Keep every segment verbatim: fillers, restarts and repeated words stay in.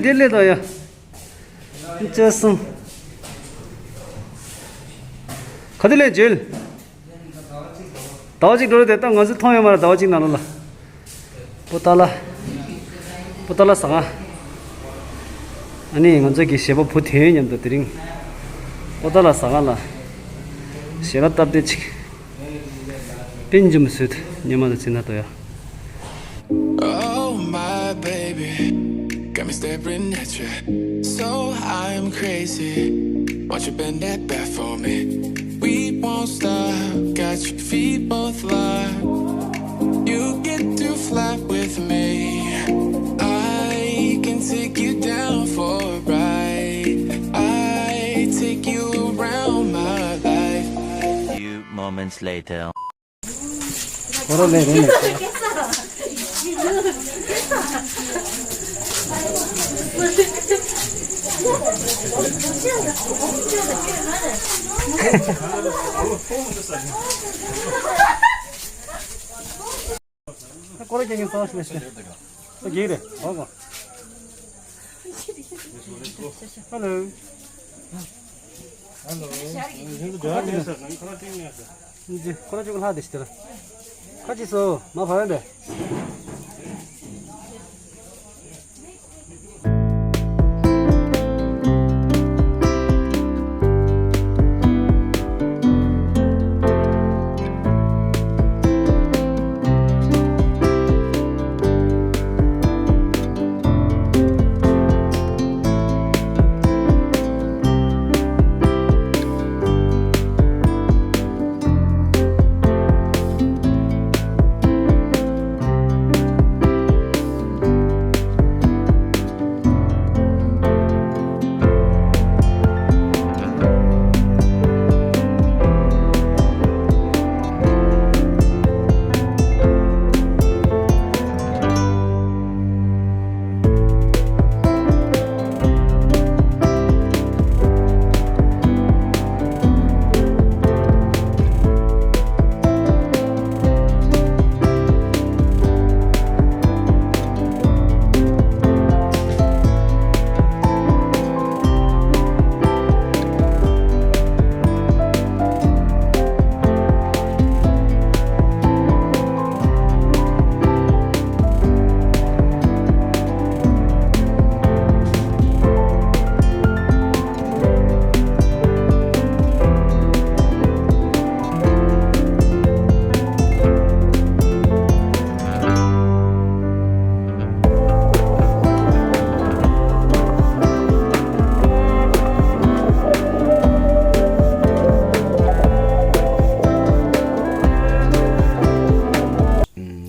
དེ་ལས་དང་ཡ། ཅེས་སོང་། ག་དུས་ལས་འཇལ། ཟླ་བ་གཅིག་འགྲོ་རེད་དེ། ད་ང་ཚོ་མཐོང་ཡོད་མ་རེད། ཟླ་བ་གཅིག་ནང་ལོགས་ལ། པོ་ཏཱ་ལ། པོ་ཏཱ་ལ་ཟ་ཁང་། ཨ་ནི་ང་ཚོ་གི་གཞས་པ་བུ་དེ་མཉམ་དུ་དེ་རིང་པོ་ཏཱ་ལ་ཟ་ཁང་ལ་ཞལ་ལག་སྟབས་བདེ་ཅིག་པིན་ཅུམ་སུད་ཉི་མ་དང་ཚིན་ན་ཏོ་ཡ། Oh, my baby, got me staring at you. So I'm crazy. Won't you bend that back for me? We won't stop. Got your feet both locked. You get to fly with me. I can take you down for a ride. I take you around my life. Few moments later. ཁོ་ར་ཁྱེད་ཀྱི་སོ་ཞེས་ཞེས། ཁོ་རྒྱུགས་རེད། ཧོ་གོ། Hello. Hello. ཁོ་ར་ཅིག་ཁོ་ར་ཅིག་ལྷག་དེ་ཞིག་དེ་ལ། ཁ་ཅིག་སོ་མ་བར་འདྲ།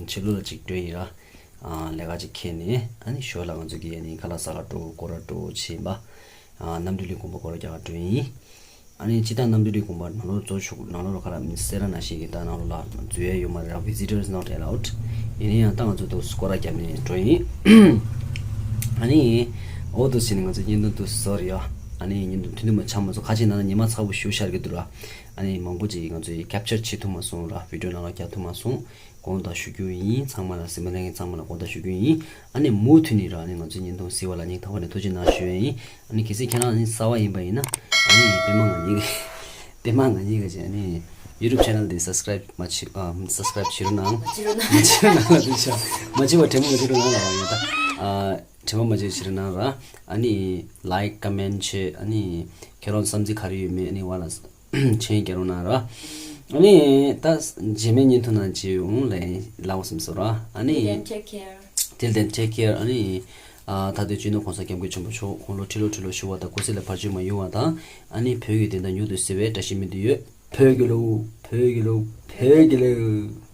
ཕྱི་ལོགས་ལ་ཅིག་འགྲོ་ཡིན་ར། ལས་ཀ་ཅིག་འཁྱེར་ནས་ཨ་ནི་ཞོར་ལ་ང་ཚོ་གི་ཨ་ནི་ཁ་ལག་ཟ་ག་འགྲོ། སྐོར་ར་འགྲོ་བྱེད་པ། རྣམ་གྲོལ་གླིང་དགོན་པ་སྐོར་ར་རྒྱག་ག་འགྲོ་ཡིན། ཨ་ནི་སྤྱིར་བཏང་རྣམ་གྲོལ་གླིང་དགོན་པ་ནང་ལོགས་ཚོ་ཞུགས་ནང་ལོགས་ལ་ཁ་ལག་མི་སེར་ར་ནང་བཞིན་གྱི་ད་ནང་ལོགས་ལ་འཛུལ་ཡ་ཡོད་མ་རེད་ར། Visitor is not allowed. ཡིན་ན་ཡང་ད་ང་ཚོ་དུ་སྐོར་ར་བརྒྱབ་ནས་འགྲོ་ཡིན། ཨ་ནི་འོ་དུ་ཟིན་ནས་ང་ཚོ་བརྙན་ཐུང་དུ་བཟོ་རེད་ཡ། ཨ་ནི་བརྙན་ཐུང་ཐུང་ཐུང་མ་ཆགས་མ་སོང་། ཁ་ཅིག་ནང་ལ་ཉི་མ་ཚ་པོ་ཞུ་ཤར་གི་འདུག་ར། ཨ་ནི་མང་པོ་ཅིག་ང་ཚོས་capture བྱེད་ཐུབ་མ་སོང་ར། video ནང་ལ་རྒྱག་ཐུབ་མ་སོང་། དགོངས་དག་ཞུ་རྒྱུ་ཡིན། ཚང་མ་ལ་གཟིགས་མོ་ལྷན་རྒྱས་ཚང་མ་ལ་དགོངས་དག་ཞུ་རྒྱུ་ཡིན། ཨ་ནི་མུ་མཐུད་ནས་ར་ཨ་ནི་ང་ཚོའི་བརྙན་ཐུང་གཟིགས་པ་ལ་སྙིང་ཐག་པ་ནས་ཐུགས་རྗེ་གནང་ཞུ་ཡ་ཡིན། ཨ་ནི་གལ་སྲིད་ཁྱེད་རང་ཨ་ནི་གསར་པ་ཡིན་པ་ཡིན་ན་ཨ་ནི་པད་མ་ང་གཉིས་པད་མ་ང་གཉིས་ཀྱི་ཨ་ནི་YouTube channel དེ་subscribe མ་བྱེད་ཨ་subscribe བྱེད་རོགས་གནང་། བྱེད་རོགས་གནང་། བྱེད་རོགས་གནང་ལ་དེ་ཆ་མ་བྱེད་པ་དྲན་པ་མ་བྱེད་རོགས་གནང་ལ་བ་ཡིན་ད། ཨ་དྲན་པ་མ་བརྗེད་བྱེད་རོགས་གནང་ར། ཨ་ནི་like comment བྱེད། ཨ་ནི་ཁྱེད་རང་བསམ་ཚུལ་ག་རེ་ཡོད་མེད་ཨ་ནི་བ་ལ་མཆན་རྒྱག་རོགས་གནང་ར། ཨ་ནི་ད་རྗེས་མའི་བརྙན་ཐུང་ནང་མཇལ་ཡོང་ལེ་ལའོ་བསམ་སོང་ར། ཨ་ནི། Till then, take care. Till then, take care. ཨ་ནི་ཨ་ད་ལྟའི་སྤྱི་ནོར་གོང་ས་སྐྱབས་མགོན་ཆེན་པོ་མཆོག་དགུང་ལོ་ཁྲི་ལོ་ཁྲི་ལོ་བཞུགས་པ་དང་སྐུ་ཚེ་ལ་བར་ཆད་མ་ཡོང་བ་དང་། ཨ་ནི་བོད་ཀྱི་བདེན་མཐའ་མྱུར་དུ་གསལ་བའི་བཀྲ་ཤིས་སྨོན་འདུན་ཡོད། བོད་ཀྱི་ལུགས། བོད་ཀྱི་ལུགས། བོད་ཀྱི་ལུགས།